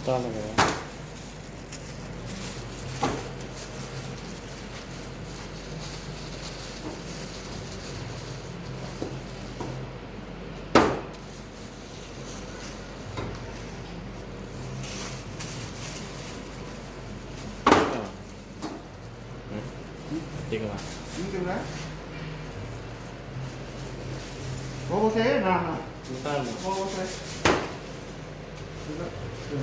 ຕໍ່ເລີຍ. ອືມ ຕິດກັນວ່າ ມັນຄືນະ ໂອ້ ບໍ່ໃສ່ນ້ຳນະ ນ້ຳຕານບໍ່ ບໍ່ ບໍ່ໃສ່ ແລ້ວກໍ ເອີ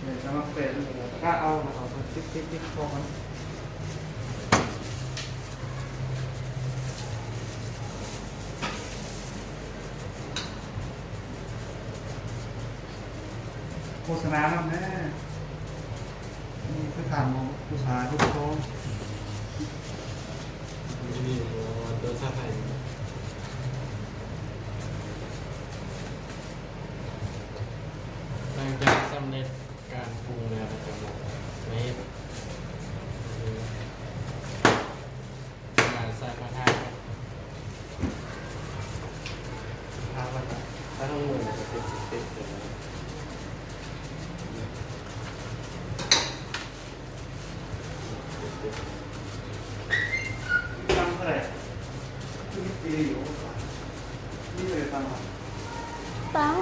ແມ່ນ ກຳລັງແປະຢູ່ ກະເອົາ ເອົາ ຕິດ ຕິດ ຕິດ ພໍກ່ອນ. ໂຄສະນານຳແດ່ ນີ້ຄືຖາມເອົາຜູ້ຊາຍຜູ້ຊອງ ນີ້ບໍ່ ໂຕຊາໄທ. ຫຼັງຈາກສຳເລັດການປຸງແລ້ວ ເຮົາກໍມາເຮັດ ມາໃສ່ກະທະ ຖ້າວ່າ ຖ້າທັງໝົດມັນຈະເປັນເປັນເປັນ ຕັ້ງເທົ່າໃດ? ຄືມີຕີຢູ່ ມີເທົ່າໃດຕັ້ງ? ຕັ້ງ